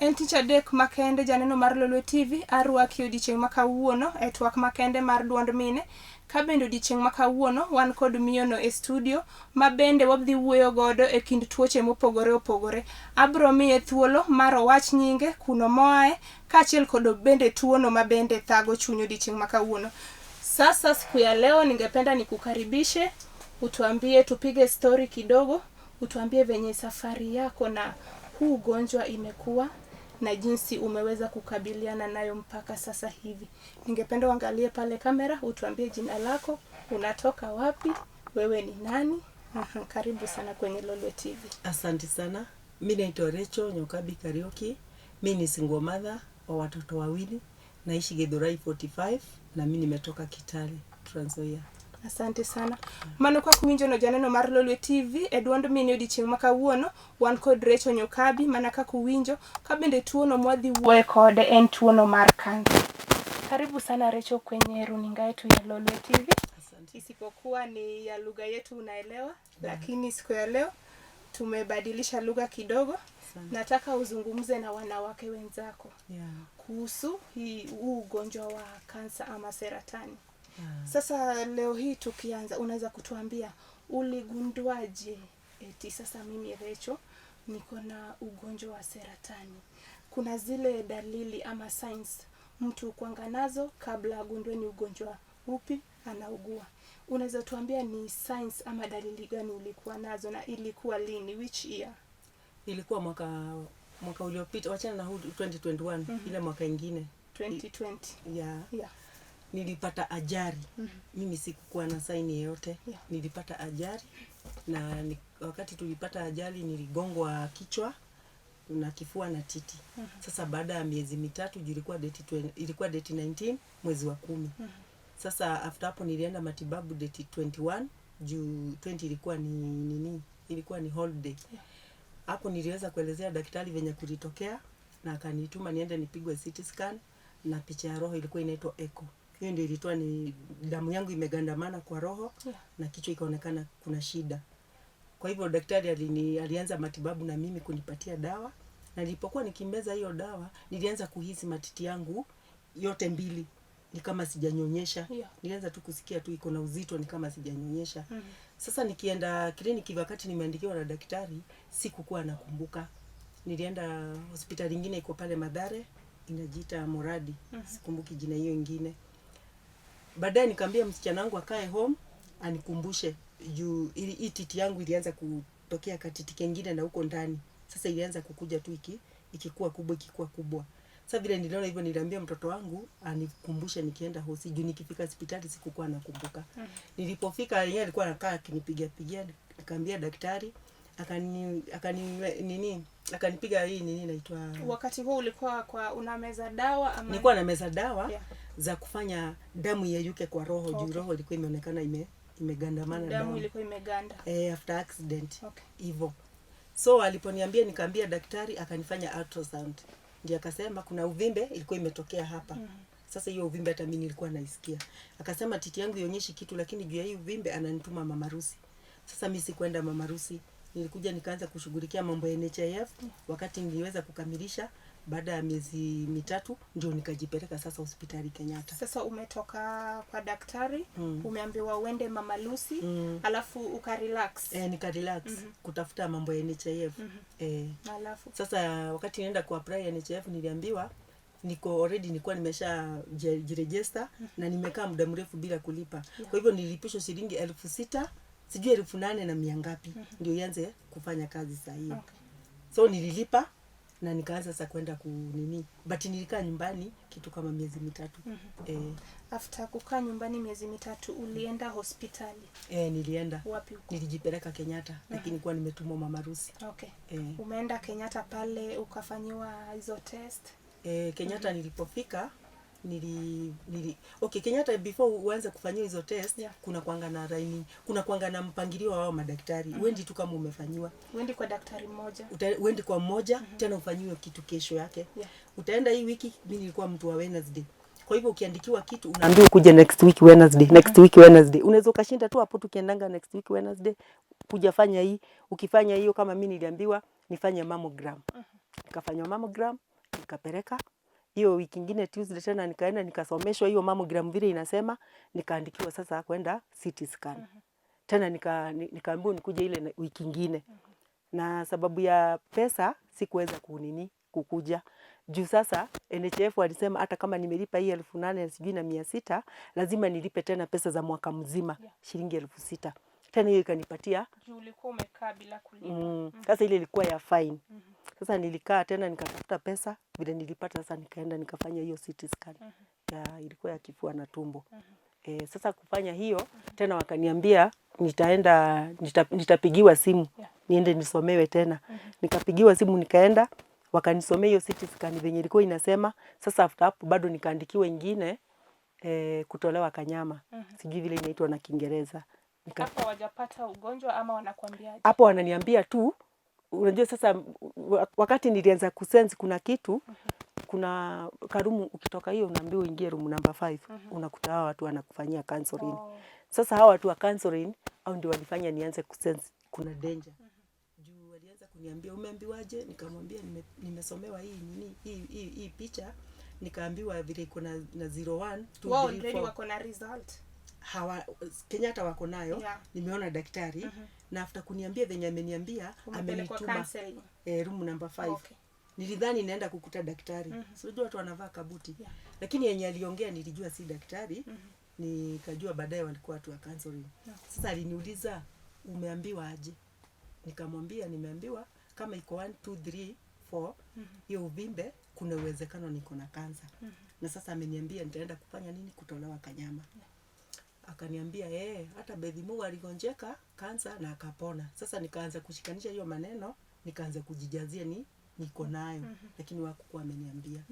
En tich adek makende janeno mar Lolwe TV arwaki odiochieng' ma kawuono e twak makende mar duond mine. Ka bende odiochieng' ma kawuono wan kod miyono e studio ma bende wabdhi wuoyo godo e kind tuoche mopogore opogore. Abro miye thuolo mar owach nyinge, kuno moae, kaachiel kod bende tuono ma bende thago chuny odiochieng' ma kawuono. Sasa siku ya leo ningependa nikukaribishe, utuambie, tupige story kidogo, utuambie venye safari yako na huu ugonjwa imekuwa na jinsi umeweza kukabiliana nayo mpaka sasa hivi. Ningependa uangalie pale kamera, utuambie jina lako, unatoka wapi, wewe ni nani? Karibu sana kwenye Lolwe TV. Asante sana. Mi naitwa Rachel Nyokabi Kariuki. Mi ni single mother wa watoto wawili. Naishi Githurai 45 na mi nimetoka Kitale, Trans Nzoia. Asante sana. Mano kaka uwinjo no janeno mar Lolwe TV e duond mine odiochieng' ma kawuono wan kod Rachel Nyokabi mana kaka uwinjo ka bende tuono mwadhi wuoye kode en tuono mar kansa. Karibu sana Rachel kwenye runinga yetu ya Lolwe TV. Asante. Isipokuwa ni ya lugha yetu unaelewa, lakini siku ya leo tumebadilisha lugha kidogo. Asante. Nataka uzungumze na wanawake wenzako kuhusu huu ugonjwa wa kansa ama saratani. Sasa leo hii tukianza, unaweza kutuambia uligunduaje eti sasa mimi Rachel niko na ugonjwa wa saratani? Kuna zile dalili ama signs mtu kuanga nazo kabla agundue ni ugonjwa upi anaugua. Unaweza tuambia ni signs ama dalili gani ulikuwa nazo na ilikuwa lini, which year? Ilikuwa mwaka uliopita, wachana na huu 2021, ile mwaka ingine. 2020. Yeah. Nilipata ajali. Mimi sikukuwa na sign yeyote. Nilipata ajali na wakati tulipata ajali niligongwa kichwa na kifua na titi. Sasa baada ya miezi 3, juu ilikuwa date 19 mwezi wa 10. Sasa after hapo nilienda matibabu date 21, juu 20 ilikuwa ni nini? Ilikuwa ni holiday. Hapo niliweza kuelezea daktari venye kulitokea na akanituma niende nipigwe CT scan na picha ya roho ilikuwa inaitwa echo. Hiyo ndio ilitoa ni damu yangu imegandamana kwa roho na kichwa ikaonekana kuna shida. Kwa hivyo daktari alianza matibabu na mimi kunipatia dawa, na nilipokuwa nikimeza hiyo dawa nilianza kuhisi matiti yangu yote mbili ni kama sijanyonyesha. Nilianza tu kusikia tu iko na uzito ni kama sijanyonyesha. Sasa nikienda kliniki wakati nimeandikiwa na daktari sikukuwa nakumbuka. Nilienda hospitali nyingine iko pale Mathare inajiita Moradi. Sikumbuki jina hiyo ingine. Baadaye nikamwambia msichana wangu akae home anikumbushe juu ili titi yangu ilianza kutokea katiti kengine na huko ndani. Sasa ilianza kukuja tu ikikuwa kubwa, ikikuwa kubwa. Sasa vile niliona hivyo niliambia mtoto wangu anikumbushe nikienda hosi juu nikifika hospitali sikukuwa nakumbuka. Nilipofika yeye alikuwa anakaa akinipigia pigia, nikamwambia daktari akanipiga hii nini inaitwa. Wakati huo ulikuwa kwa unameza dawa ama? Nilikuwa nameza dawa za kufanya damu iyeyuke kwa roho, juu roho ilikuwa imeonekana imegandamana Damu damu. ilikuwa imeganda. After accident. Hivyo. So aliponiambia nikaambia daktari akanifanya ultrasound. Ndiye akasema kuna uvimbe ilikuwa imetokea hapa. Sasa hiyo uvimbe hata mimi nilikuwa naisikia. Akasema titi yangu ionyeshi kitu lakini juu ya hii uvimbe ananituma Mama Lucy. Sasa mimi sikuenda Mama Lucy. Nilikuja nikaanza kushughulikia mambo ya NHIF. Wakati niliweza kukamilisha baada ya miezi 3 ndio nikajipeleka sasa hospitali Kenyatta. Sasa umetoka kwa daktari, umeambiwa uende Mama Lucy, alafu ukarelax. Nikarelax kutafuta mambo ya NHIF. Alafu Sasa wakati nienda ku apply NHIF niliambiwa niko already nilikuwa nimesha jiregister na nimekaa muda mrefu bila kulipa. Kwa hivyo nilipishwa shilingi 6,000, sijui elfu nane na mia ngapi, ndio ianze kufanya kazi saa hiyo. So nililipa na nikaanza sasa kwenda ku nini, but nilikaa nyumbani kitu kama miezi 3. After kukaa nyumbani miezi 3 ulienda hospitali? Nilienda. Wapi huko? Nilijipeleka Kenyatta, lakini nilikuwa nimetumwa Mama Lucy. Umeenda Kenyatta pale ukafanyiwa hizo test? Kenyatta nilipofika nili, nili, okay, Kenyatta before uanze kufanyiwa hizo test, kuna kuanga na line, kuna kuanga na mpangilio wao madaktari. Uendi tu kama umefanyiwa. Uendi kwa daktari mmoja. Uendi kwa mmoja, tena ufanyiwe kitu kesho yake. Utaenda hii wiki, mimi nilikuwa mtu wa Wednesday. Kwa hivyo ukiandikiwa kitu unaambiwa ukuje next week Wednesday, next week Wednesday. Unaweza ukashinda tu hapo tukiendanga next week Wednesday kuja fanya hii, ukifanya hiyo kama mimi niliambiwa nifanye mammogram. Nikafanywa mammogram. Nikapeleka hiyo wiki ingine Tuesday tena nikaenda nikasomeshwa hiyo mammogram vile inasema, nikaandikiwa sasa kwenda CT scan. Tena nikaambiwa nikuje ile wiki ingine. Na sababu ya pesa sikuweza kunini kukuja. Juu sasa NHIF walisema hata kama nimelipa hii 8,000 sijui na 600, lazima nilipe tena pesa za mwaka mzima, shilingi 6,000. Tena hiyo ikanipatia Juu ulikuwa umekaa bila kulipa. Sasa ile ilikuwa ya fine. Sasa nilikaa tena nikatafuta pesa, vile nilipata sasa nikaenda nikafanya hiyo CT scan. Ya ilikuwa ya kifua na tumbo. Sasa kufanya hiyo tena wakaniambia nitaenda nitapigiwa simu niende nisomewe tena. Nikapigiwa simu nikaenda, wakanisomea hiyo CT scan venye ilikuwa inasema. Sasa after hapo bado nikaandikiwa ingine, kutolewa kanyama. Sijui vile inaitwa na Kiingereza. Hapo hawajapata ugonjwa ama wanakuambiaje? Hapo wananiambia tu, unajua sasa wakati nilianza kusense kuna kitu, kuna karumu ukitoka hiyo unaambiwa uingie room number 5, unakuta hawa watu wanakufanyia counseling. Sasa hawa watu wa counseling au ndio walifanya nianze kusense kuna danger. Juu walianza kuniambia umeambiwaje? Nikamwambia nimesomewa hii nini, hii picha, nikaambiwa vile iko na 01, 2, Wao 3, already 4. wako na result. Hawa Kenyatta wako nayo. Nimeona daktari na after kuniambia venye ameniambia, Umepelekwa amenituma counseling. Room number 5. Nilidhani naenda kukuta daktari. Si unajua watu wanavaa kabuti. Lakini yenye aliongea nilijua si daktari. Nikajua baadaye walikuwa watu wa counseling. Sasa aliniuliza umeambiwa aje? Nikamwambia nimeambiwa kama iko 1 2 3 4 hiyo uvimbe kuna uwezekano niko na kansa. Na sasa ameniambia nitaenda kufanya nini? Kutolewa kanyama. Akaniambia hata Beth Mugo aligonjeka kansa na akapona. Sasa nikaanza kushikanisha hiyo maneno, nikaanza kujijazia ni niko nayo, lakini hawakuwa wameniambia.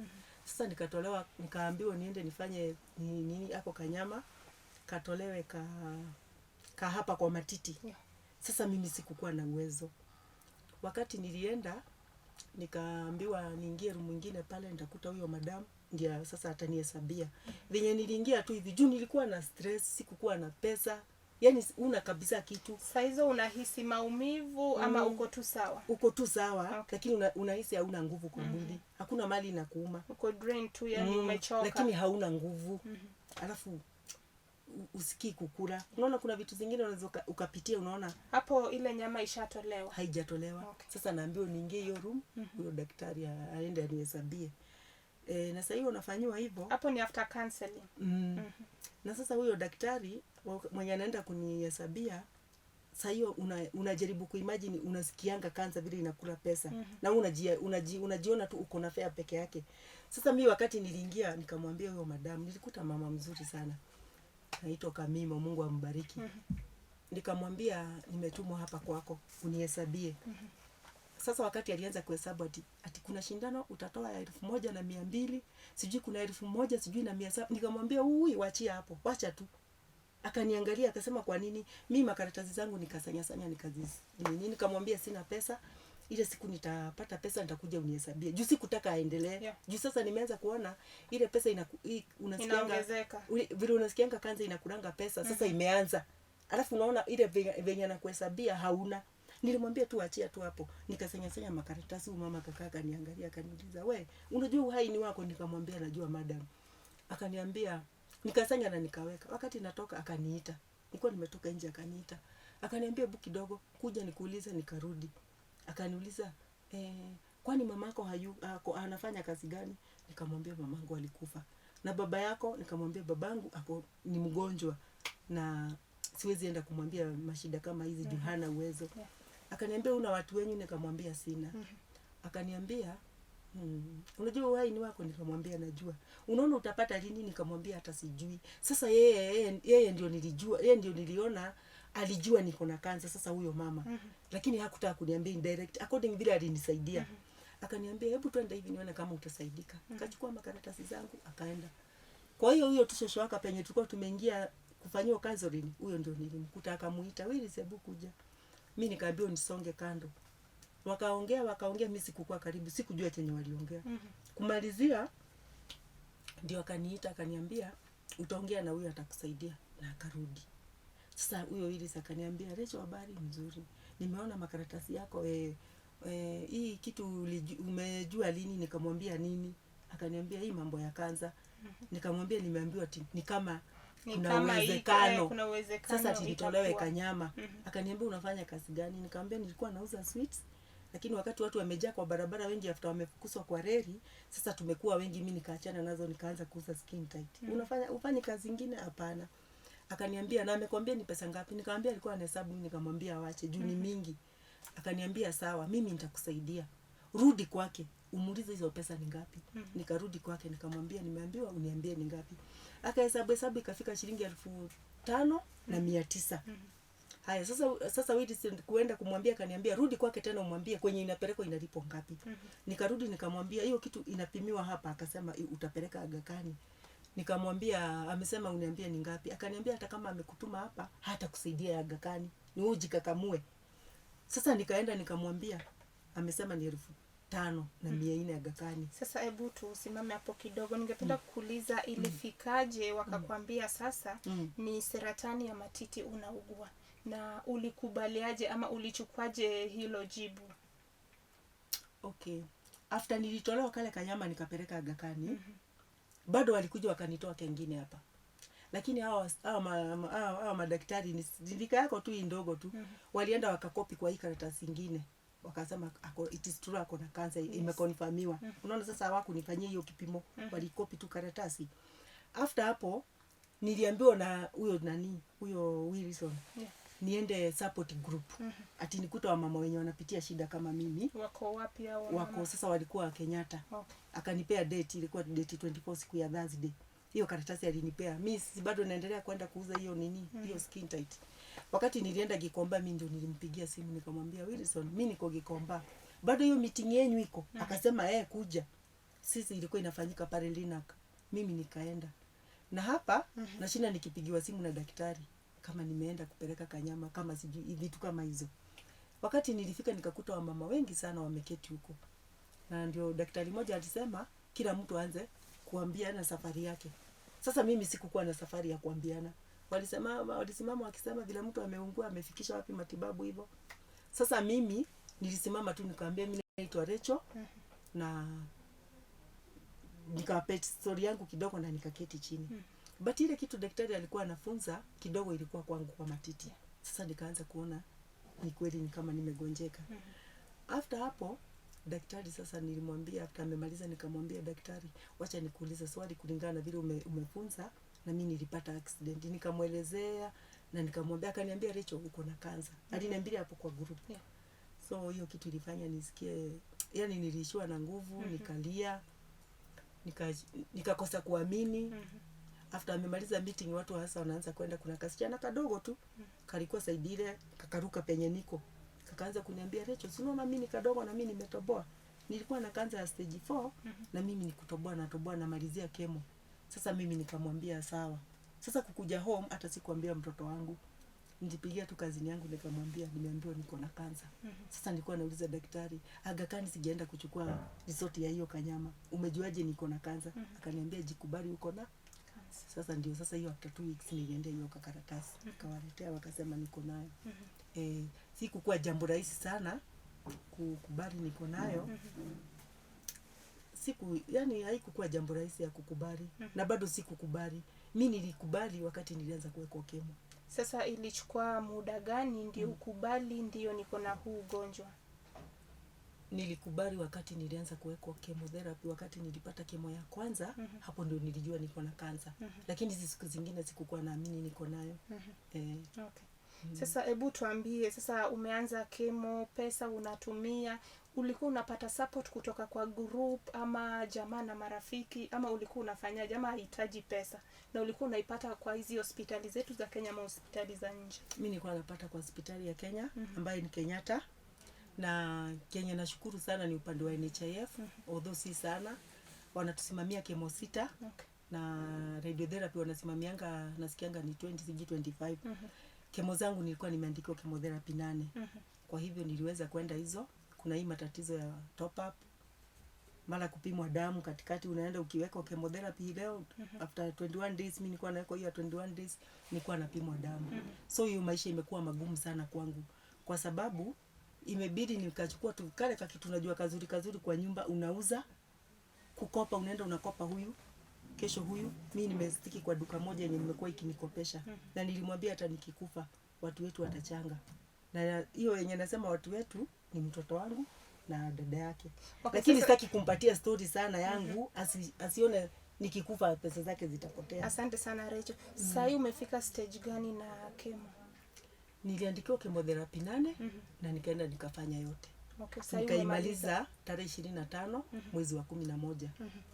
Sasa nikatolewa, nikaambiwa niende nifanye nini hapo kanyama katolewe ka hapa kwa matiti. Sasa mimi sikukuwa na uwezo. Wakati nilienda nikaambiwa niingie room nyingine pale nitakuta huyo madam ndiye sasa atanihesabia. Venye niliingia tu hivi juu nilikuwa na stress, sikukuwa na pesa. Yaani una kabisa kitu. Saa hizo unahisi maumivu ama uko tu sawa? Uko tu sawa, lakini unahisi hauna nguvu kwa mwili. Hakuna mali inakuuma. Uko drain tu, yani umechoka. Lakini hauna nguvu. Alafu usikii kukula. Unaona kuna vitu zingine unaweza ukapitia, unaona hapo ile nyama ishatolewa. Haijatolewa. Sasa naambiwa niingie hiyo room, huyo daktari aende anihesabie. Na sasa hiyo unafanywa hivyo. Hapo ni after counseling. Na sasa huyo daktari mwenye anaenda kunihesabia, sasa hiyo unajaribu kuimagine, unasikianga kansa vile inakula pesa. Na unajiona tu uko na fare peke yake. Sasa mimi wakati niliingia nikamwambia huyo madam, nilikuta mama mzuri sana. Anaitwa Kamimo, Mungu ambariki. Nikamwambia nimetumwa hapa kwako unihesabie. Sasa wakati alianza kuhesabu ati kuna shindano utatoa ya 1,200, sijui kuna 1,000, sijui na 700. Nikamwambia ui, waachia hapo, wacha tu. Akaniangalia akasema kwa nini? Mimi makaratasi zangu nikasanya sanya nikazizi. Nini? Nikamwambia sina pesa. Ile siku nitapata pesa nitakuja unihesabie. Juu sikutaka aendelee. Juu sasa nimeanza kuona ile pesa unasikianga inaongezeka. Vile unasikianga kanza inakulanga pesa, sasa imeanza. Alafu unaona ile venye anakuhesabia hauna. Nilimwambia tu achia tu hapo. Nikasanya sanya makaratasi, huyu mama akakaa akaniangalia akaniuliza, we, unajua uhai ni wako? Nikamwambia najua madam. Akaniambia nikasanya na nikaweka. Wakati natoka akaniita. Nilikuwa nimetoka nje akaniita. Akaniambia hebu kidogo kuja nikuulize, nikarudi. Akaniuliza, kwani mamako anafanya kazi gani? Nikamwambia mamangu alikufa. Na baba yako? Nikamwambia babangu ako ni mgonjwa na siwezi enda kumwambia mashida kama hizi juu hana uwezo. Akaniambia una watu wenyu? Nikamwambia sina. Akaniambia, unajua uhai ni wako? Nikamwambia najua. Unaona utapata lini? Nikamwambia hata sijui. Sasa yeye ndio nilijua, yeye ndio niliona alijua niko na kansa sasa huyo mama. Lakini hakutaka kuniambia indirect according vile alinisaidia. Akaniambia hebu twende hivi nione kama utasaidika. Akachukua makaratasi zangu akaenda. Kwa hiyo huyo tu shosho wake penye tulikuwa tumeingia kufanyiwa counseling, huyo ndio nilimkuta akamuita, wewe hebu kuja. Mimi nikaambiwa nisonge kando. Wakaongea, wakaongea, mimi sikukuwa karibu, sikujua chenye waliongea. Kumalizia ndio akaniita akaniambia utaongea na huyo atakusaidia, na akarudi. Sasa huyo Iris akaniambia, Rachel, habari nzuri. Nimeona makaratasi yako, Hii kitu umejua lini? Nikamwambia nini? Akaniambia hii mambo ya kansa. Nikamwambia nimeambiwa ni kama Ni kuna kama uwezekano. kuna uwezekano Sasa nitolewe itakuwa. kanyama. Akaniambia unafanya kazi gani? Nikamwambia nilikuwa nauza sweets, lakini wakati watu wamejaa kwa barabara wengi after wamefukuzwa kwa reli, sasa tumekuwa wengi, mimi nikaachana nazo nikaanza kuuza skin tight. Unafanya ufanye kazi nyingine? Hapana. Akaniambia na amekwambia ni pesa ngapi? Nikamwambia alikuwa anahesabu, nikamwambia awache juu ni mingi. Akaniambia sawa, mimi nitakusaidia. Rudi kwake umuulize hizo pesa ni ngapi. Nikarudi kwake nikamwambia nimeambiwa uniambie ni ngapi. Akahesabu hesabu ikafika shilingi 5,900. Haya sasa Wilson kuenda kumwambia akaniambia rudi kwake tena umwambie kwenye inapelekwa inalipwa ngapi. Nikarudi nikamwambia hiyo kitu inapimiwa hapa, akasema utapeleka Aga Khan. Nikamwambia amesema uniambie ni ngapi. Akaniambia hata kama amekutuma hapa hata kusaidia Aga Khan, ni wewe ujikakamue. Sasa nikaenda nikamwambia amesema ni 5,400 Aga Khan. Sasa hebu tusimame hapo kidogo. Ningependa kukuuliza ilifikaje wakakwambia sasa ni saratani ya matiti unaugua, na ulikubaliaje ama ulichukuaje hilo jibu? Okay. After nilitolewa kale kanyama nikapeleka Aga Khan, bado walikuja wakanitoa kengine hapa. Lakini hawa madaktari ni ndika yako tu hii ndogo tu. Walienda wakakopi kwa hii karatasi nyingine. Wakasema it is true ako na cancer, imeconfirmiwa. Unaona sasa hawakunifanyia hiyo kipimo, walikopi tu karatasi. After hapo niliambiwa na huyo nani, huyo Wilson. Niende support group. Ati nikuta wamama wenye wanapitia shida kama mimi. Wako wapi hao wamama? Wako sasa walikuwa Kenyatta. Akanipea date, ilikuwa date 24 siku ya Thursday. Hiyo karatasi alinipea. Mimi si bado naendelea kwenda kuuza hiyo nini, hiyo skin tight. Wakati nilienda Gikomba mimi ndio nilimpigia simu nikamwambia Wilson, mimi niko Gikomba. Bado hiyo meeting yenu iko? Akasema kuja. Sisi ilikuwa inafanyika pale Linak. Mimi nikaenda. Na hapa nashinda nikipigiwa simu na daktari kama nimeenda kupeleka kanyama kama sijui vitu kama hizo. Wakati nilifika nikakuta wamama wengi sana wameketi huko. Na ndio daktari mmoja alisema kila mtu aanze kuambiana safari yake. Sasa mimi sikukuwa na safari ya kuambiana. Walisimama wakisema vile mtu ameungua amefikisha wapi matibabu hivyo. Sasa mimi nilisimama tu nikamwambia mimi naitwa Rachel na nikawapea story yangu kidogo na nikaketi chini. But ile kitu daktari alikuwa anafunza kidogo ilikuwa kwangu kwa matiti. Sasa nikaanza kuona ni kweli ni kama nimegonjeka. After hapo daktari sasa nilimwambia, after amemaliza nikamwambia daktari, wacha nikuulize swali kulingana na vile umefunza na mimi nilipata accident. Nikamwelezea na nikamwambia, akaniambia Rachel uko na kansa. Aliniambia hapo kwa group. So hiyo kitu ilifanya nisikie, yani niliishiwa na nguvu, nikalia, nikakosa kuamini. After amemaliza meeting watu hasa wanaanza kwenda, kuna kasichana kadogo tu kalikuwa side ile kakaruka penye niko. Kakaanza kuniambia Rachel, si unaona mimi ni kadogo na mimi nimetoboa. Nilikuwa na kansa ya stage 4 na mimi nikutoboa natoboa namalizia kemo. Sasa mimi nikamwambia sawa. Sasa kukuja home hata sikuambia mtoto wangu. Nilipigia tu kazini yangu nikamwambia nimeambiwa niko na kansa. Sasa nilikuwa nauliza daktari, Aga Khan sijaenda kuchukua result ya hiyo kanyama. Umejuaje niko na kansa? Akaniambia jikubali uko na kansa. Sasa ndio sasa hiyo after 2 weeks niliendea hiyo karatasi. Nikawaletea wakasema niko nayo. Sikukuwa jambo rahisi sana kukubali niko nayo. Yani haikukuwa jambo rahisi ya kukubali. Na bado sikukubali. Mimi nilikubali wakati nilianza kuwekwa kemo. Sasa ilichukua muda gani ndio ukubali ndio niko na huu ugonjwa? Nilikubali wakati nilianza kuwekwa chemotherapy, wakati nilipata kemo ya kwanza, hapo ndio nilijua niko na kansa. Lakini hizi siku zingine sikukuwa naamini niko nayo. Okay. Sasa hebu tuambie, sasa umeanza kemo, pesa unatumia, ulikuwa unapata support kutoka kwa group ama jamaa na marafiki, ama ulikuwa unafanyaje, ama haihitaji pesa na ulikuwa unaipata kwa hizi hospitali zetu za Kenya ama hospitali za nje? Mimi nilikuwa napata kwa hospitali ya Kenya ambayo ni Kenyatta. Na Kenya nashukuru sana ni upande wa NHIF, although si sana. Wanatusimamia kemo 6. Na radiotherapy wanasimamianga, nasikianga ni 20 sijui 25. Kemo zangu nilikuwa nimeandikiwa chemotherapy 8. Kwa hivyo niliweza kwenda hizo. Kuna hii matatizo ya top up, mara kupimwa damu katikati, unaenda ukiweka chemotherapy leo, after 21 days, mimi nilikuwa nawekwa hiyo 21 days nilikuwa napimwa damu. So hiyo maisha imekuwa magumu sana kwangu kwa sababu Imebidi nikachukua tu kale kakitu unajua kazuri kazuri kwa nyumba, unauza, kukopa, unaenda unakopa huyu, kesho huyu. Mi nimestiki kwa duka moja yenye nimekuwa ikinikopesha, na nilimwambia hata nikikufa watu wetu watachanga, na hiyo yenye nasema watu wetu ni mtoto wangu na dada yake. Okay, lakini sasa- sitaki kumpatia story sana yangu, asione nikikufa pesa zake zitapotea. Asante sana Rachel. Sasa hii umefika stage gani na chemo? Niliandikiwa chemotherapy 8 na nikaenda nikafanya yote. Okay, sasa hii umemaliza. Nikaimaliza tarehe 25 mwezi wa 11.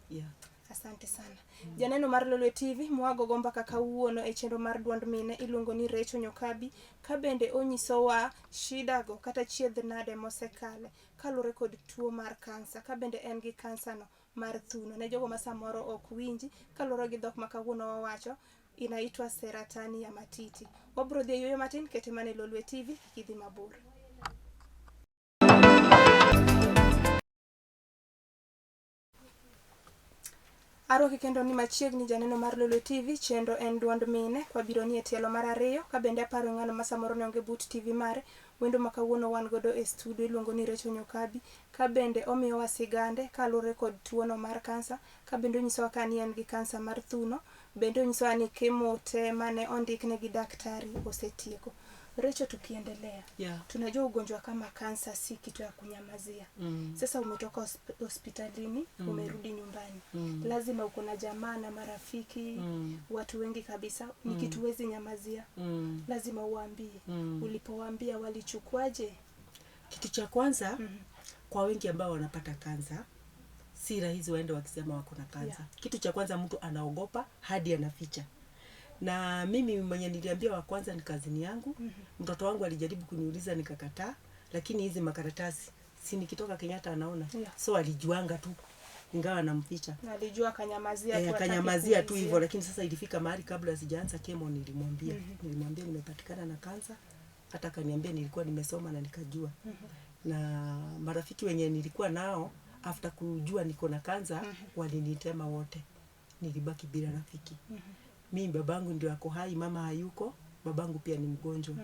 Yeah. Asante sana. Janeno mar Lolwe TV mwagogo mbaka kawuono e chenro mar duond mine iluongo ni Rachel Nyokabi ka bende onyisowa shida go kata chiedh nade mosekale kaluwore kod tuo mar kansa ka bende en gi kansa no mar thuno. Ne jogo ma samoro ok winji kaluwore gi dhok ma kawuono wawacho inaitwa saratani ya matiti. Wabro dhi e yueyo matin kete mana e Lolwe TV kik idhi mabor. Arwaki kendo ni machiegni janeno mar Lolwe TV, chenro en duond mine, kwabiro ni e tielo mar 2, ka bende aparo ng'ano ma samoro ne onge but TV mare, wendo ma kawuono wan godo e studio iluongo ni Rachel Nyokabi, ka bende omiyowa sigande kaluwore kod tuono mar kansa, ka bende onyisowa ka ni en gi kansa mar thuno, bende onyisowa ni chemo te mane ondikne gi daktari osetieko. Rachel, tukiendelea, Yeah. tunajua ugonjwa kama kansa si kitu ya kunyamazia. Sasa umetoka hospitalini, umerudi nyumbani. Lazima uko na jamaa na marafiki, watu wengi kabisa, ni kitu huwezi nyamazia. Lazima uwaambie. Ulipowaambia walichukuaje? Kitu cha kwanza, kwa wengi ambao wanapata kansa, si rahisi waende wakisema wako na kansa. Yeah. Kitu cha kwanza mtu anaogopa hadi anaficha. Na mimi mwenye niliambia wa kwanza ni kazini yangu. Mtoto wangu alijaribu kuniuliza nikakataa, lakini hizi makaratasi si nikitoka Kenyatta anaona. Yeah. So alijuanga tu ingawa anamficha. Na alijua akanyamazia tu, hataki Akanyamazia tu kuulizia. hivyo, lakini sasa ilifika mahali kabla sijaanza chemo nilimwambia. Nilimwambia nimepatikana na kansa, hata akaniambia nilikuwa nimesoma na nikajua. Na marafiki wenye nilikuwa nao after kujua niko na kansa, walinitema wote. Nilibaki bila rafiki. Mimi babangu ndio ako hai, mama hayuko, babangu pia ni mgonjwa.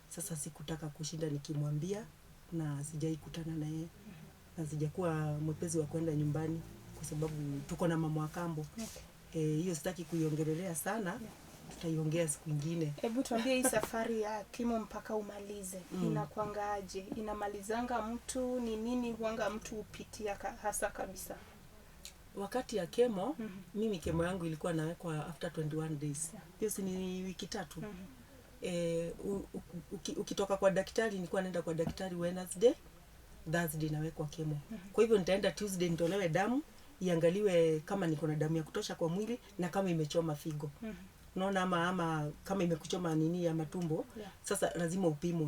Sasa sikutaka kushinda nikimwambia na sijai kutana na yeye. Na sijakuwa mwepesi wa kwenda nyumbani kwa sababu tuko na mama wa kambo. Hiyo sitaki kuiongelelea sana. Tutaiongea siku nyingine. Hebu tuambie hii safari ya kimo mpaka umalize. Inakuangaje? Inamalizanga mtu? Ni nini huanga mtu hupitia hasa kabisa? Wakati ya kemo, mimi kemo yangu ilikuwa nawekwa after 21 days. Hiyo si ni wiki 3. Ukitoka kwa daktari, nilikuwa naenda kwa daktari Wednesday, Thursday nawekwa kemo. Kwa hivyo nitaenda Tuesday nitolewe damu, iangaliwe kama niko na damu ya kutosha kwa mwili na kama imechoma figo. Unaona, ama kama imekuchoma nini ya matumbo. Sasa lazima upimwe.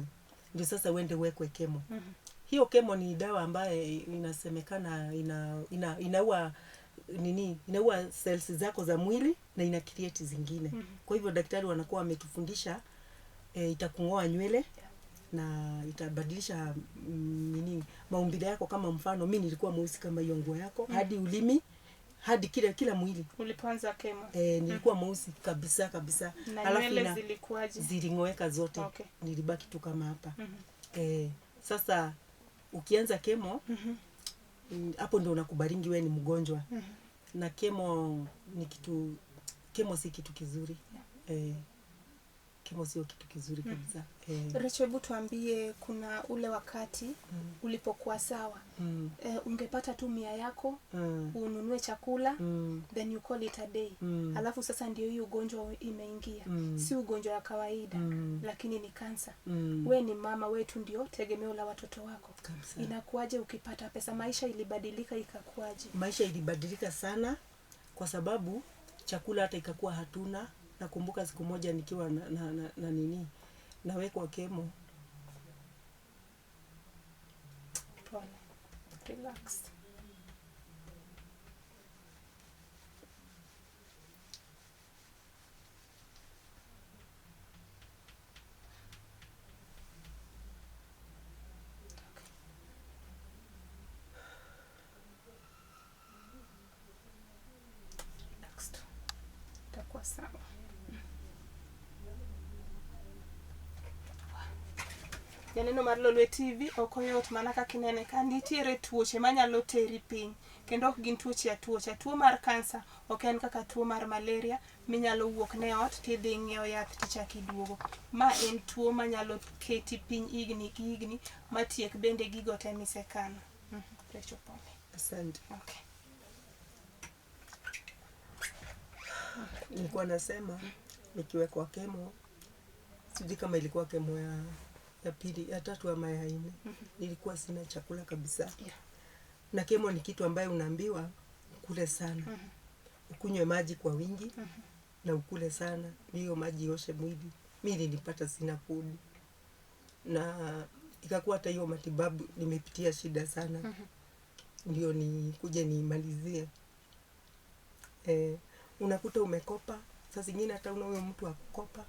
Ndio sasa uende uwekwe kemo. Hiyo kemo ni dawa ambayo inasemekana inaua nini? Inaua cells zako za mwili na ina create zingine. Kwa hivyo daktari wanakuwa wametufundisha, itakung'oa nywele na itabadilisha, nini maumbile yako. Kama mfano mimi nilikuwa mweusi kama hiyo nguo yako, hadi ulimi, hadi kila mwili. Ulipoanza kemo? Nilikuwa mweusi kabisa kabisa. Na Alafu nywele zilikuwaje? Ziling'oeka zote. Nilibaki tu kama hapa. Sasa ukianza kemo, hapo ndio unakubalingi wewe ni mgonjwa. Na kemo ni kitu, kemo si kitu kizuri. Kemo sio kitu kizuri kabisa. Rachel, hebu tuambie, kuna ule wakati ulipokuwa sawa, ungepata tu 100 yako, ununue chakula, then you call it a day. Alafu sasa ndio hii ugonjwa imeingia. Si ugonjwa wa kawaida, lakini ni kansa. We ni mama, we tu ndio tegemeo la watoto wako. Kabisa. Inakuaje ukipata pesa? Maisha ilibadilika ikakuaje? Maisha ilibadilika sana kwa sababu chakula hata ikakuwa hatuna. Nakumbuka siku moja nikiwa na nini, nawekwa kemo. Pole. Relax. Relax tu. Itakuwa sawa. Janeno mar Lolwe TV ok oyot mana kaka inene ka nitiere tuoche manyalo teri piny kendo ok gin tuoche atuocha. Tuo mar kansa ok en kaka tuo mar malaria minyalo wuok ne ot tidhi ing'iewo yath tichako iduogo. Ma en tuo manyalo keti piny higni gi higni matiek bende gigo te misekano. Rachel pole. Asante. Okay. Nilikuwa nasema nikiwekwa kemo, sijui kama ilikuwa kemo ya pili, ya tatu ama ya nne, nilikuwa sina chakula kabisa. Yeah. Na kemo ni kitu ambayo unaambiwa ukule sana, ukunywe maji kwa wingi na ukule sana, ndiyo maji ioshe mwili. Mi nilipata sina food, na ikakuwa hata hiyo matibabu nimepitia shida sana, ndio nikuje niimalizie. Unakuta umekopa, saa zingine hata una huyo mtu wa kukopa,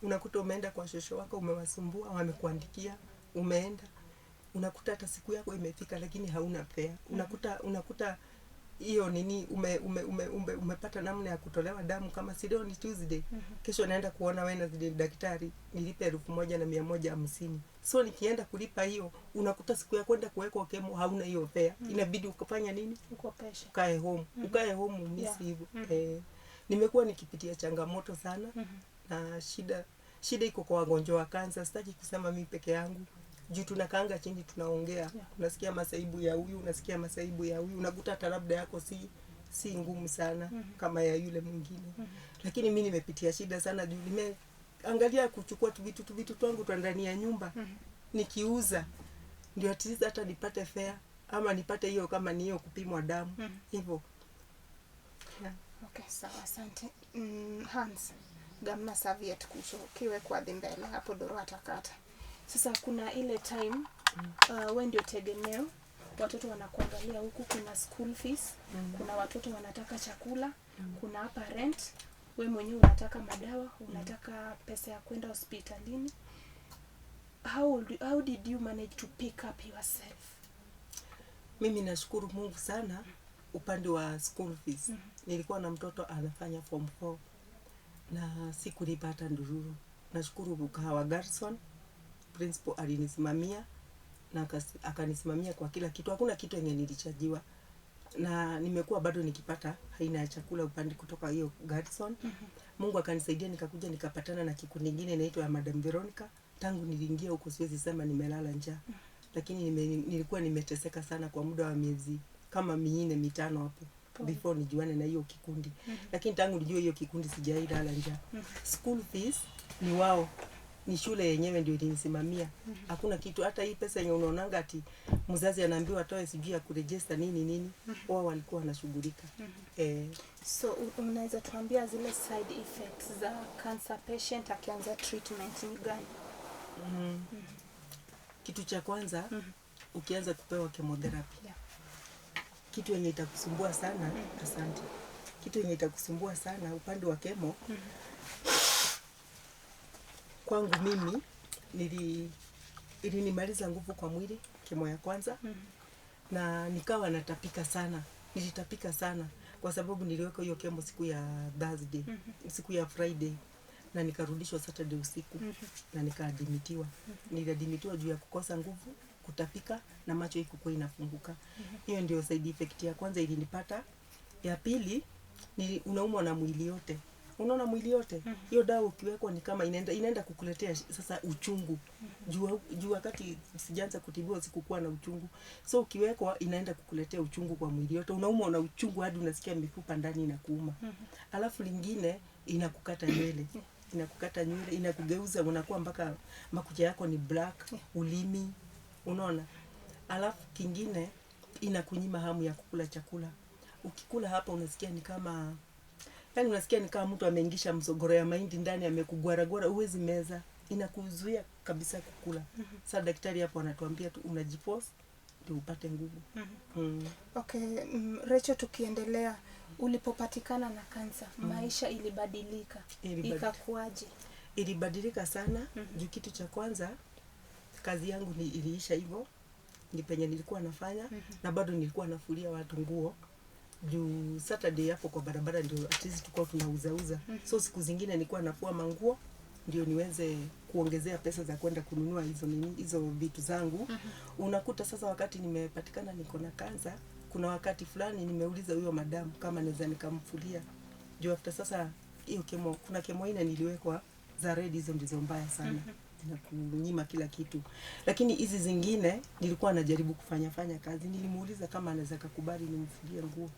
unakuta umeenda kwa shosho wako umewasumbua, wamekuandikia, umeenda, unakuta hata siku yako imefika lakini hauna fare. Unakuta hiyo nini umepata namna ya kutolewa damu, kama si leo ni Tuesday, kesho naenda kuona Wednesday daktari, nilipe 1150. So nikienda kulipa hiyo, unakuta siku ya kwenda kuwekwa kemo hauna hiyo fare. Inabidi ukafanya nini? Ukopeshe. Ukae home. Ukae home umisi hivyo. Nimekuwa nikipitia changamoto sana na shida iko kwa wagonjwa wa kansa. Sitaki kusema mimi peke yangu. Juu tunakaanga chini tunaongea. Unasikia masaibu ya huyu, unasikia masaibu ya huyu, unakuta hata labda yako si ngumu sana kama ya yule mwingine. Lakini mimi nimepitia shida sana juu nimeangalia kuchukua tu vitu twangu twa ndani ya nyumba nikiuza ndio at least hata nipate fare ama nipate hiyo kama ni hiyo kupimwa damu hivyo. Yeah. Okay, sawa, asante. Hans, gamna serviette kucho kiwe kwa dhi mbele hapo doro atakata. Sasa kuna ile time we ndio tegemeo, watoto wanakuangalia huku, kuna school fees, kuna watoto wanataka chakula, kuna hapa rent, we mwenyewe unataka madawa, unataka pesa ya kwenda hospitalini. How did you manage to pick up yourself? Mimi nashukuru Mungu sana upande wa school fees. Nilikuwa na mtoto anafanya form 4 na sikulipa hata ndururu. Nashukuru Kahawa Garrison, principal alinisimamia na akanisimamia kwa kila kitu. Hakuna kitu yenye nilichajiwa. Na nimekuwa bado nikipata aina ya chakula upande kutoka hiyo Garrison. Mungu akanisaidia nikakuja nikapatana na kikundi kingine inaitwa ya Madam Veronica. Tangu niliingia huko siwezi sema nimelala njaa. Lakini nilikuwa nimeteseka sana kwa muda wa miezi kama 4 5 hapo before nijuane na hiyo kikundi. Lakini tangu nijue hiyo kikundi sijailala njaa. School fees ni wao, ni shule yenyewe ndio ilinisimamia. Hakuna kitu, hata hii pesa yenye unaonanga ati mzazi anaambiwa atoe sijui ya kuregister nini nini, wao walikuwa wanashughulika. So unaweza tuambia zile side effects za cancer patient akianza treatment ni gani? Kitu cha kwanza, ukianza kupewa chemotherapy. Kitu yenye itakusumbua sana, asante. Kitu yenye itakusumbua sana upande wa chemo. Kwangu mimi ilinimaliza nguvu kwa mwili chemo ya kwanza. Na nikawa natapika sana. Nilitapika sana kwa sababu niliweka hiyo chemo siku ya Thursday, siku ya Friday, na nikarudishwa Saturday usiku. Na nikaadmitiwa. Niliadmitiwa juu ya kukosa nguvu, kutapika na macho haikuwa inafunguka. Hiyo ndio side effect ya kwanza ilinipata. Ya pili ni unaumwa na mwili yote. Unaona mwili yote? Hiyo dawa ukiwekwa ni kama inaenda kukuletea sasa uchungu. Juu wakati sijaanza kutibiwa sikukuwa na uchungu. So ukiwekwa inaenda kukuletea uchungu kwa mwili yote. Unaumwa na uchungu hadi unasikia mifupa ndani inakuuma. Alafu lingine inakukata nywele. Inakukata nywele, inakugeuza unakuwa mpaka makucha yako ni black, ulimi, unaona? Alafu kingine inakunyima hamu ya kukula chakula. Ukikula hapa unasikia ni kama, yani unasikia ni kama mtu ameingisha msogoro ya mahindi ndani, amekugwaragwara, huwezi meza. Inakuzuia kabisa kukula. Sasa daktari hapo anatuambia tu unajiforce ndio upate nguvu. Okay, Rachel, tukiendelea, ulipopatikana na kansa, maisha ilibadilika. Ikakuaje? Ilibadilika sana. Juu kitu cha kwanza kazi yangu ni iliisha hivyo. Ni penye nilikuwa nafanya, na bado nilikuwa nafulia watu nguo. Juu Saturday hapo kwa barabara ndio at least tulikuwa tunauzauza. So siku zingine nilikuwa nafua manguo ndio niweze kuongezea pesa za kwenda kununua hizo nini, hizo vitu zangu. Unakuta sasa wakati nimepatikana niko na kansa, kuna wakati fulani nimeuliza huyo madamu kama naweza nikamfulia. Juu after sasa hiyo kemo, kuna kemo ine niliwekwa za red, hizo ndizo mbaya sana. Zinakunyima kila kitu. Lakini hizi zingine nilikuwa najaribu kufanya fanya kazi. Nilimuuliza kama anaweza kukubali nimfulie nguo.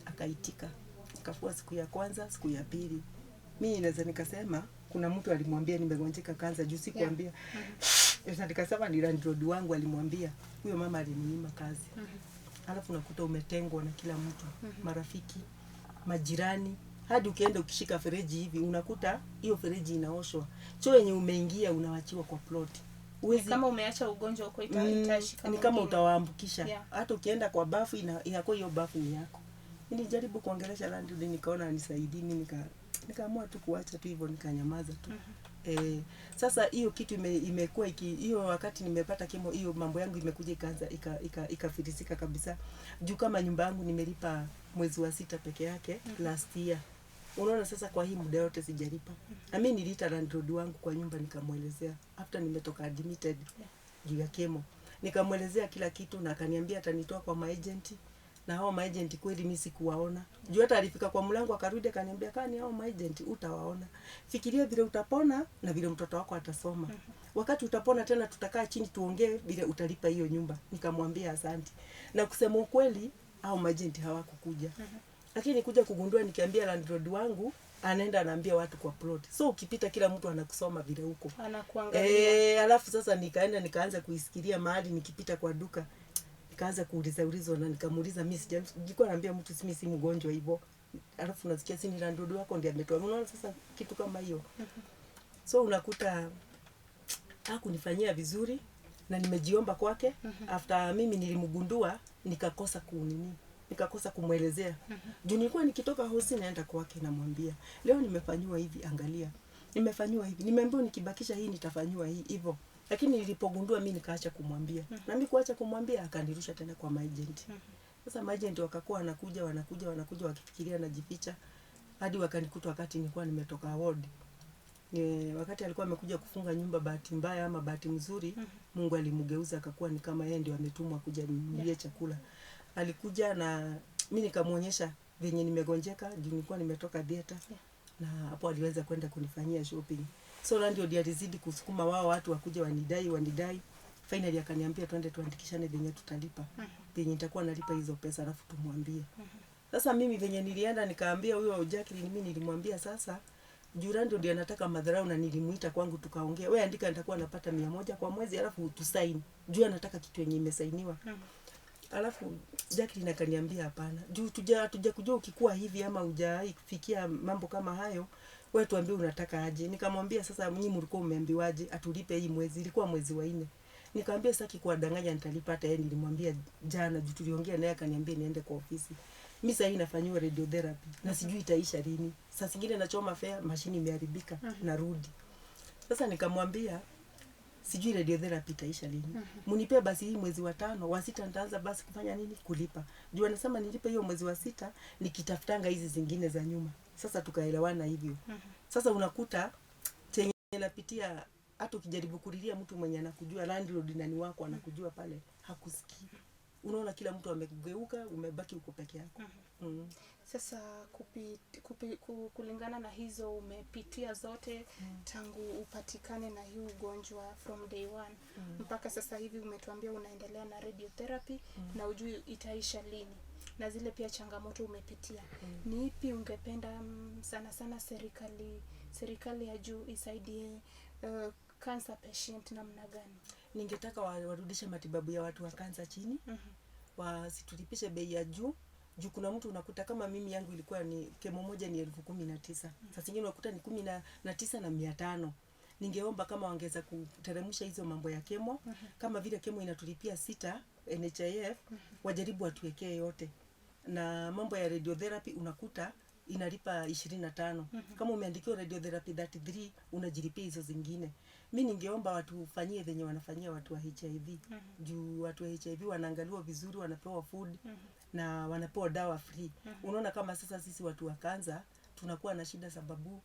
Akaitika. Nikafua siku ya kwanza, siku ya pili. Mimi naweza nikasema kuna mtu alimwambia nimegonjeka kansa juu sikuambia. Naweza nikasema ni landlord wangu alimwambia. Huyo mama alininyima kazi. Alafu unakuta umetengwa na kila mtu, marafiki, majirani. Hadi ukienda ukishika fereji hivi unakuta hiyo fereji inaoshwa. Choo yenye umeingia unawachiwa kwa plot. Huwezi, kama umeacha ugonjwa uko itashika ni kama utawaambukisha. Hata ukienda kwa bafu inakuwa hiyo bafu ni yako. Nilijaribu kuongelesha landlord nikaona anisaidii, mimi nikaamua tu kuacha tu hivyo, nikanyamaza tu. Sasa hiyo kitu imekuwa hiyo wakati nimepata kemo hiyo mambo yangu imekuja ikaanza ikafilisika kabisa. Juu kama nyumba yangu nimelipa mwezi wa 6 peke yake last year. Unaona sasa kwa hii muda yote sijalipa. Na mimi niliita landlord wangu kwa nyumba nikamuelezea after nimetoka admitted juu ya kemo. Nikamuelezea kila kitu na akaniambia atanitoa kwa maagent. Na hao maagent kweli mimi sikuwaona. Juu hata alifika kwa mlango akarudi akaniambia kani hao maagent utawaona. Fikiria vile utapona na vile mtoto wako atasoma. Wakati utapona tena tutakaa chini tuongee vile utalipa hiyo nyumba. Nikamwambia asante. Na kusema ukweli hao maagent hawakukuja. Lakini kuja kugundua nikiambia landlord wangu anaenda anaambia watu kwa plot. So ukipita kila mtu anakusoma vile huko. Anakuangalia. Alafu sasa nikaenda nikaanza kuisikilia mahali nikipita kwa duka. Nikaanza kuuliza ulizo na nikamuuliza mimi nilikuwa naambia mtu mimi si mgonjwa hivyo. Alafu nasikia si ni landlord wako ndiye ametoa. Unaona sasa kitu kama hiyo. So unakuta hakunifanyia vizuri na nimejiomba kwake. After mimi nilimgundua nikakosa kunini. Nikakosa kumuelezea. Juu nilikuwa nikitoka hosi naenda kwake namwambia, leo nimefanywa hivi, angalia. Nimefanywa hivi. Nimeambiwa nikibakisha hii nitafanywa hii hivyo. Lakini nilipogundua mimi nikaacha kumwambia. Na mimi kuacha kumwambia akanirusha tena kwa maagent. Sasa maagent wakakuwa wanakuja wanakuja wanakuja wakifikiria najificha hadi wakanikuta wakati nilikuwa nimetoka ward. Ni wakati alikuwa amekuja kufunga nyumba, bahati mbaya ama bahati mzuri Mungu alimgeuza akakuwa ni kama yeye ndio ametumwa kuja nilie chakula. Alikuja na mimi nikamuonyesha venye nimegonjeka juu nilikuwa nimetoka theater. Na hapo aliweza kwenda kunifanyia shopping. So landlord alizidi kusukuma wao watu wakuja wanidai. Finally akaniambia twende tuandikishane venye tutalipa. Venye nitakuwa nalipa hizo pesa alafu tumwambie. Sasa mimi venye nilienda nikaambia huyo Jacqueline, mimi nilimwambia sasa juu landlord anataka madharau na nilimuita kwangu tukaongea. Wewe andika nitakuwa napata 100 kwa mwezi alafu tusaini. Juu anataka kitu yenye imesainiwa. Alafu Jacqueline akaniambia hapana. Juu tuja kujua ukikua hivi ama hujaifikia mambo kama hayo, wewe tuambie unataka aje. Nikamwambia sasa nyinyi mlikuwa mmeambiwaje atulipe hii mwezi, ilikuwa mwezi wa 4. Nikamwambia sitaki kuwadanganya nitalipa, hata yeye nilimwambia jana juu tuliongea naye akaniambia niende kwa ofisi. Mimi sasa hii nafanywa radiotherapy na sijui itaisha lini. Saa zingine nachoma fare, mashini imeharibika, narudi. Sasa nikamwambia sijui radiotherapy itaisha lini. Mnipe basi hii mwezi wa 5, wa 6 nitaanza basi kufanya nini? Kulipa. Juu anasema nilipe hiyo mwezi wa 6 nikitafutanga hizi zingine za nyuma. Sasa tukaelewana hivyo. Sasa unakuta chenye napitia hata ukijaribu kulilia mtu mwenye anakujua, landlord nani wako anakujua pale, hakusikii. Unaona kila mtu amegeuka, umebaki uko peke yako. Sasa kulingana na hizo umepitia zote tangu upatikane na hii ugonjwa from day one mpaka sasa hivi umetuambia unaendelea na radiotherapy na ujui itaisha lini, na zile pia changamoto umepitia. Ni ipi ungependa sana sana serikali ya juu isaidie cancer patient namna gani? Ningetaka warudishe matibabu ya watu wa kansa chini. Wasitulipishe bei ya juu. Juu kuna mtu unakuta kama mimi yangu ilikuwa ni kemo moja ni 19,000. Sasa nyingine unakuta ni 19,500. Ningeomba kama wangeweza kuteremsha hizo mambo ya kemo. Kama vile kemo inatulipia 6 NHIF, wajaribu watuwekee yote. Na mambo ya radiotherapy unakuta inalipa 25. Kama umeandikiwa radiotherapy 33 unajilipia hizo zingine. Mimi ningeomba watu fanyie venye wanafanyia watu wa HIV. Juu watu wa HIV wanaangaliwa vizuri, wanapewa food na wanapewa dawa free. Unaona kama sasa sisi watu wa kansa tunakuwa na shida sababu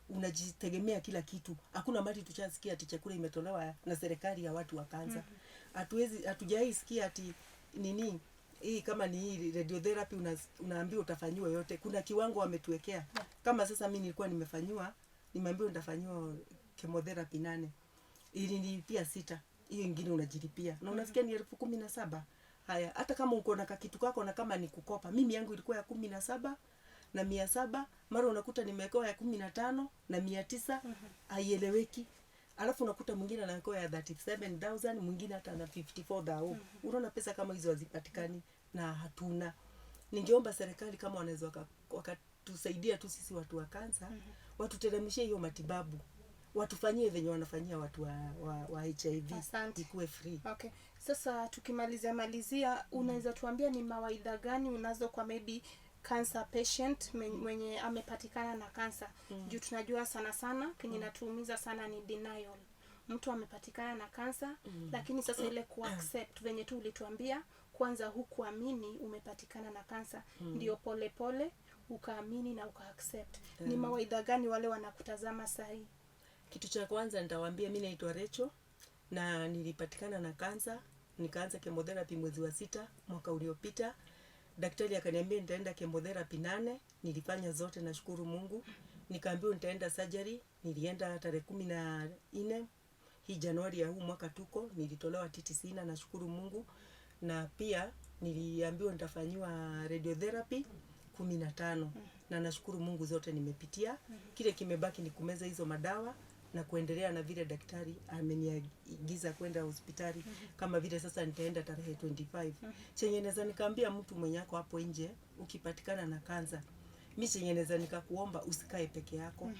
Unajitegemea kila kitu. Hakuna mali tushasikia ati chakula imetolewa na serikali ya watu wa kansa. Hatuwezi, hatujai sikia ati nini hii, kama ni hii radiotherapy unaambiwa utafanyiwa yote. Kuna kiwango wametuwekea. Kama sasa mimi nilikuwa nimefanyiwa, nimeambiwa nitafanyiwa chemotherapy 8, ilinilipia 6, hiyo ingine unajilipia na unasikia ni 17,000. Haya, hata kama uko na kakitu kako na kama ni kukopa, mimi yangu ilikuwa ya 17,700, mara unakuta nimewekewa ya 15,900, haieleweki. Alafu unakuta mwingine anawekewa ya 37,000, mwingine hata na 54,000. Unaona pesa kama hizo hazipatikani na hatuna. Ningeomba serikali kama wanaweza wakatusaidia tu sisi watu wa kansa, watuteremshie hiyo matibabu, watufanyie venye wanafanyia watu wa HIV. Asante. Ikuwe free. Okay. Sasa tukimalizia malizia, unaweza tuambia ni mawaidha gani unazo kwa maybe cancer patient mwenye amepatikana na cancer? Juu tunajua sana sana kenye inatuumiza sana ni denial. Mtu amepatikana na cancer, lakini sasa ile kuaccept venye tu ulituambia kwanza hukuamini umepatikana na cancer, ndio pole pole ukaamini na ukaaccept. Ni mawaidha gani wale wanakutazama sahi? Kitu cha kwanza nitawaambia, mimi naitwa Rachel na nilipatikana na kansa, nikaanza chemotherapy mwezi wa 6 mwaka uliopita. Daktari akaniambia nitaenda chemotherapy 8, nilifanya zote, nashukuru Mungu. Nikaambiwa nitaenda surgery, nilienda tarehe 14 hii Januari ya huu mwaka tuko, nilitolewa titi sina, nashukuru Mungu. Na pia niliambiwa nitafanyiwa radiotherapy 15 na nashukuru Mungu zote nimepitia. Kile kimebaki ni kumeza hizo madawa na kuendelea na vile daktari ameniagiza kwenda hospitali. Kama vile sasa nitaenda tarehe 25. Chenye naweza nikaambia mtu mwenye ako hapo nje, ukipatikana na kansa, mi chenye naweza nikakuomba usikae peke yako.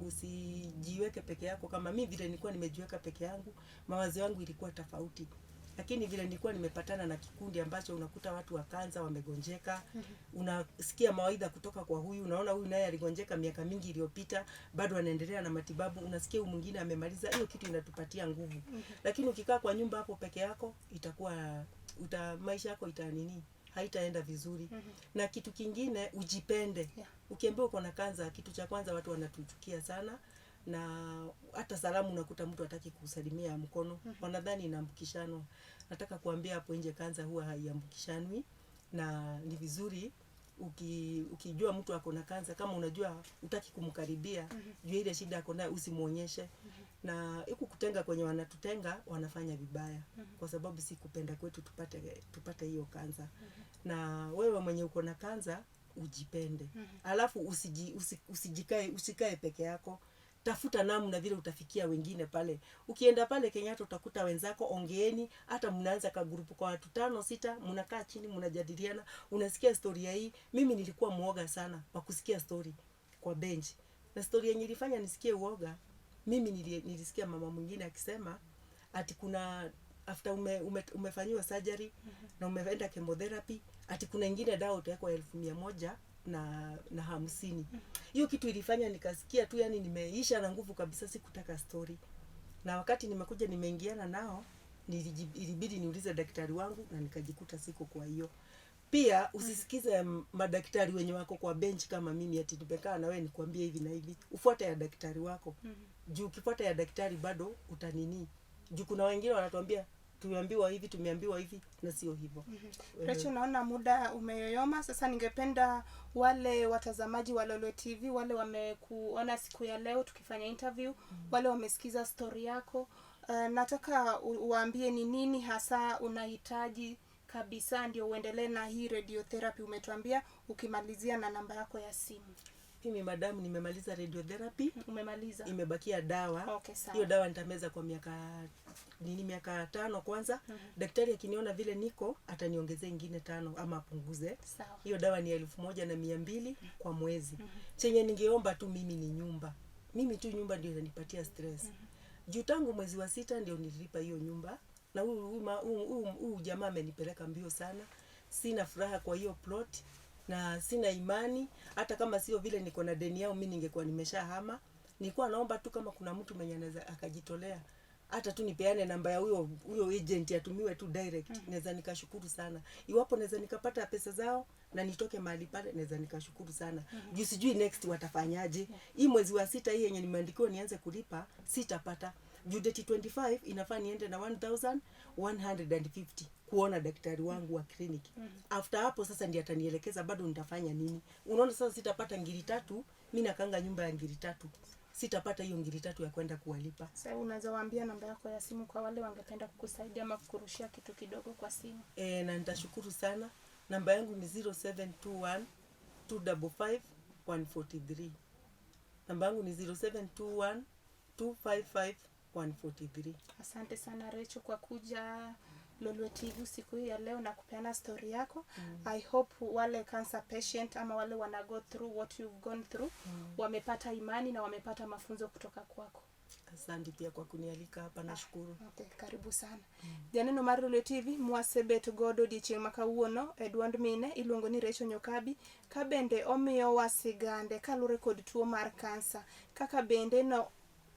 Usijiweke peke yako. Kama mi vile nilikuwa nimejiweka peke yangu, mawazo yangu ilikuwa tofauti. Lakini vile nilikuwa nimepatana na kikundi ambacho unakuta watu wa kansa wamegonjeka, unasikia mawaidha kutoka kwa huyu, unaona huyu naye aligonjeka miaka mingi iliyopita, bado anaendelea na matibabu, unasikia huyu mwingine amemaliza, hiyo kitu inatupatia nguvu. Lakini ukikaa kwa nyumba hapo peke yako, maisha yako ita nini? Haitaenda vizuri. Na kitu kingine, ujipende. Ukiambiwa uko na kansa, kitu cha kwanza watu wanatuchukia sana. Na hata salamu unakuta mtu hataki kusalimia mkono. Wanadhani inaambukishanwa. Nataka kuambia hapo nje kansa huwa haiambukishanwi. Na ni vizuri ukijua mtu ako na kansa, kama unajua hutaki kumkaribia, jua ile shida ako nayo usimuonyeshe. Na huku kutenga kwenye wanatutenga wanafanya vibaya. Kwa sababu si kupenda kwetu tupate hiyo kansa. Na wewe mwenye uko na kansa ujipende. Alafu usikae peke yako. Tafuta namna vile utafikia wengine pale. Ukienda pale Kenyatta utakuta wenzako, ongeeni, hata mnaanza ka group kwa watu 5 6, mnakaa chini mnajadiliana, unasikia story ya hii. Mimi nilikuwa muoga sana wa kusikia story kwa bench. Na story yenye ilifanya nisikie uoga, mimi nilisikia mama mwingine akisema ati kuna after umefanyiwa surgery na umeenda chemotherapy, ati kuna ingine dawa utawekwa elfu mia moja na hamsini. Hiyo kitu ilifanya nikasikia tu yani nimeisha na nguvu kabisa, sikutaka story. Na wakati nimekuja nimeingiana nao, ilibidi niulize daktari wangu na nikajikuta siko kwa hiyo. Pia usisikize madaktari wenye wako kwa bench kama mimi ati nimekaa na wewe nikwambie hivi na hivi. Ufuate ya daktari wako. Juu ukifuata ya daktari bado utanini. Juu kuna wengine wanatuambia tumeambiwa hivi, tumeambiwa hivi na sio hivyo. Rachel, naona muda umeyoyoma. Sasa ningependa wale watazamaji wa Lolwe TV, wale wamekuona siku ya leo tukifanya interview, wale wamesikiza story yako, nataka uwaambie ni nini hasa unahitaji kabisa ndio uendelee na hii radiotherapy umetuambia, ukimalizia na namba yako ya simu. Mimi madam nimemaliza radiotherapy. Umemaliza? Imebakia dawa. Okay, sawa. Hiyo dawa nitameza kwa miaka 5 kwanza. Daktari akiniona vile niko ataniongezea ingine 5 ama apunguze. Hiyo dawa ni 1200 kwa mwezi. Chenye ningeomba tu mimi ni nyumba. Mimi tu nyumba ndio inanipatia stress. Juu tangu mwezi wa 6 ndio nililipa hiyo nyumba. Na huyu jamaa amenipeleka mbio sana. Sina furaha kwa hiyo plot na sina imani. Hata kama sio vile niko na deni yao, mimi ningekuwa nimeshahama. Nilikuwa naomba tu kama kuna mtu mwenye anaweza akajitolea, hata tu nipeane namba ya huyo agent atumiwe tu direct. Naweza nikashukuru sana. Iwapo naweza nikapata pesa zao, na nitoke mahali pale, naweza nikashukuru sana. Juu sijui next watafanyaje. Hii mwezi wa sita hii yenye nimeandikiwa nianze kulipa sitapata. Juu date 25 inafaa niende na 1150 kuona daktari wangu wa kliniki. After hapo sasa ndiye atanielekeza bado nitafanya nini. Unaona sasa sitapata ngiri tatu, mi nakanga nyumba ya ngiri tatu. Sitapata hiyo ngiri tatu ya kwenda kuwalipa. Sasa unaweza waambia namba yako ya simu kwa wale wangependa kukusaidia ama kukurushia kitu kidogo kwa simu. E, na nitashukuru sana. Namba yangu ni 0721 255 143. Namba yangu ni 0721 255 143. Asante sana Recho kwa kuja Lolwe TV siku hii ya leo na kupeana story yako. I hope wale cancer patient ama wale wana go through what you've gone through wamepata imani na wamepata mafunzo kutoka kwako. Asante pia kwa kunialika hapa, nashukuru. Okay, karibu sana. Janeno mar Lolwe TV mwasebet godo odiochieng' ma kawuono e duond mine iluongo ni Recho Nyokabi ka bende omiyowa sigande kaluwore kod tuo mar kansa kaka bende no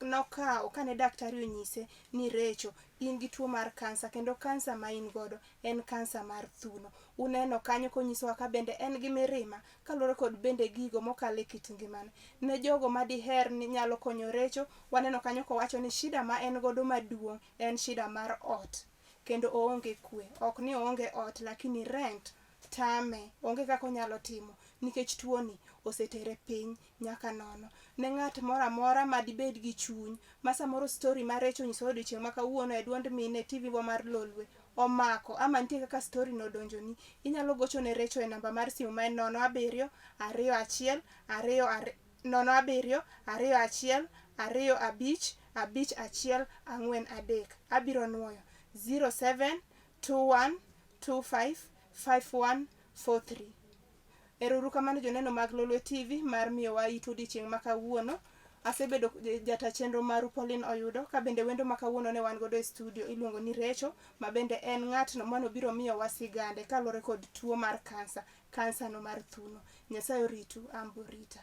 nokawo kane daktari onyise ni Recho in gi tuo mar kansa kendo kansa ma in godo en kansa mar thuno. Uneno kanyo konyisowa ka bende en gi mirima kaluwore kod bende gigo mokalo e kit ngimane. Ne jogo madiher ni nyalo konyo Recho, waneno kanyo kowacho ni shida ma en godo maduong' en shida mar ot kendo oonge kwe. Ok ni oonge ot lakini rent tame, onge kaka onyalo timo nikech tuoni osetere piny nyaka nono. Ne ng'at moro amora madibed gi chuny ma samoro story mar Recho onyisowa odiochieng' ma kawuono e duond mine e TV wa mar Lolwe omako ama nitie kaka story no odonjoni, inyalo gocho ne Recho e namba mar simu ma en 0 7 2 1 2 0 7 2 1 2 5 5 1 4 3. Abiro nuoyo 07 21 25 51 43. Ero kamano joneno mag Lolwe TV mar miyowa itu odiochieng' ma kawuono. Asebedo jata chenro maru Pauline Oyudo ka bende wendo ma kawuono ne wan godo e studio iluongo ni Recho ma bende en ng'atno manobiro miyowa sigande kaluwore kod tuo mar kansa, kansa no mar thuno. Nyasaye oritu, an borita.